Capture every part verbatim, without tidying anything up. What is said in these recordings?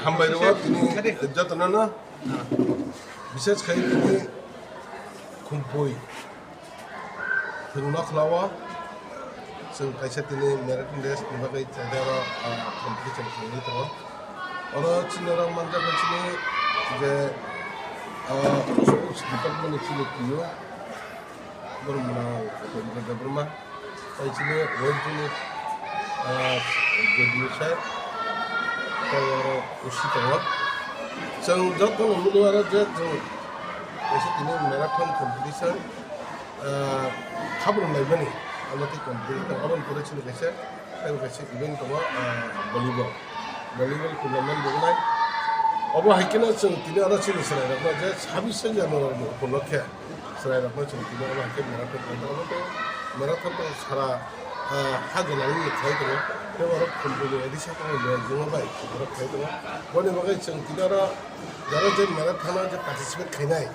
Hambai rwo tini jotono no, bises khai tini Khumpui thwngno khlao. Chwng kaisa tini marathon race ni bagwi chaida oro, ah, competition khlaiwi tongo. Oro chini oro manjak chini je, ah, sports department ni chini P O. Borok mwnang Upendra Debbarma, tei chini ward unit, ah, J D U sir, tei oro O C tongo. Chwng jotono nukgo aro je chwng kaisa tini marathon competition, ah, habrum laimani, amo tei competition, aboni pore chini kaisa Tei kaisa event tongo, ah, volleyball. Volleyball tournament wngnai. Obo hai kheno chwng tini oro chini chwrairokno je sabise January ni upolokhe chwrairokno chwng tini oro hai khe marathon khlai tongo. Tei marathon to sara, ah, ha gwnangni khlai tongo. Tei oro Phulbini A D C tongo, Leyajungo bai oro khlai tongo. Boni bagwi chwng tini oro jara je marathon o je participate khainai,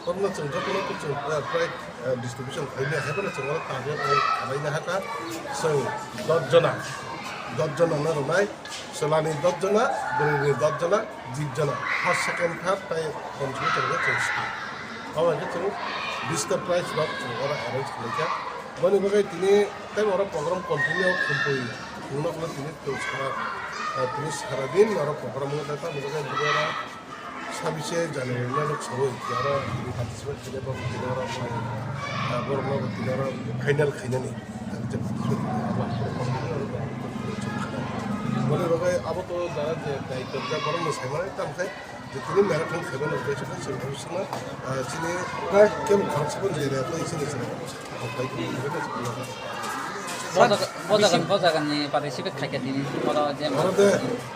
Korokno chwng jotono to chwng, eh, prai, eh, distribution khlai maya, hai phano chwng oro target bai khlai na hakha. Chwng dos jona, dos jona no rwnai, chwla ni dos jona, bwrwi ni dos jona, bis jona, first, second, third, tai contributor no chwng sa. Abo hai khe chwng bis ta prize rok chwng oro arrange khlai kha. Boni bagwi tini tei oro program continue Khumpui wngna phano tini chwng sara, eh, tini sara din oro program wngkha, tamo khe oro Sabise January no rok sawi, aro tini participate khainai bo tini oro, ah, borok no tini oro final khainani. Tini je participate khainai abo borok no tini oro. Boni bagwi abo to jara je daityo rijak borok no sai mano, tamo khe je tini marathon khaimano, kaisa kaisa no, ah, chini kebo khoroksa bo je area tei chini chini. Bo jaga, bo jaga, bo jaga ni participate khaikha tini, oro je oro de,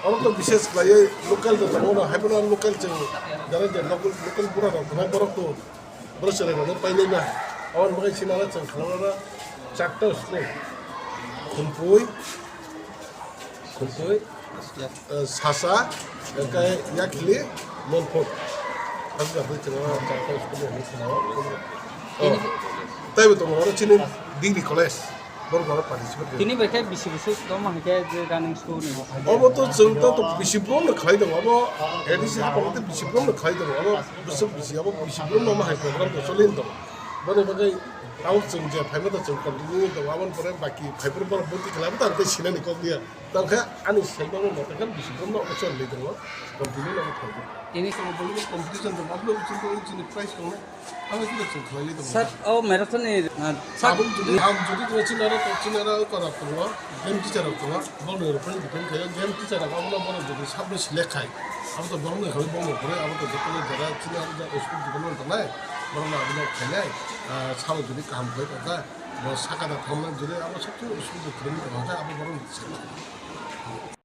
oro to bises khlaiwi local de tongo, hai phano local chwng jara je local, local bura rok tongo, borok to, borok chwrai rok no painai ba. Aboni bagwi simi oro chwng khlaiwi oro charta school, Khumpui, Khumpui, eh, Sasa, hwnkhe Yakhli, Molphok. Aswk aswk chwng oro charta school ni hinwi khna o. Oh. Teibo tongo oro chini degree college. Borok oro participate khaio. Tini bai khe bisi bisi tongma hai khe je running school ni. Obo to chwng to, to bisi brom no khlai tongo. Obo A D C hapang tei bisi brom no khlai tongo. Obo bwswk bisi, obo bisi brom no ma hai program to choli tongo. Boni bagwi tabuk chwng je phaima to chwng continue tongo. Aboni pore baki phaiphuru borok bwtwi khlai bo tang tei sinani kok liya. Tangkhe ani saimano no tangkhe bisi brom no obo choli tongo. Continue no thangdi. Tini tongo volleyball competition tongo. Aboni bisingo chini prize tongo. Ang khe chwng khlaiwi tongo. Sir, o marathon ni, ah, sir. Tabuk jodi, ang jodi tong chini aro, chini aro oko rok tongo, game teacher rok tongo, borok ni rok phano depend khaio, game teacher rok abono borok jodi sabno select khai, abo to borok ni khlaiwi borok ni pore, abo to joto ni jora chini aro ja school department tongnai, borok no abono khainai, ah, sabo jodi kaham khlai tongkha, bo saka da thangna jodi abo sabse school de training tongkha, abo borok ni select khai.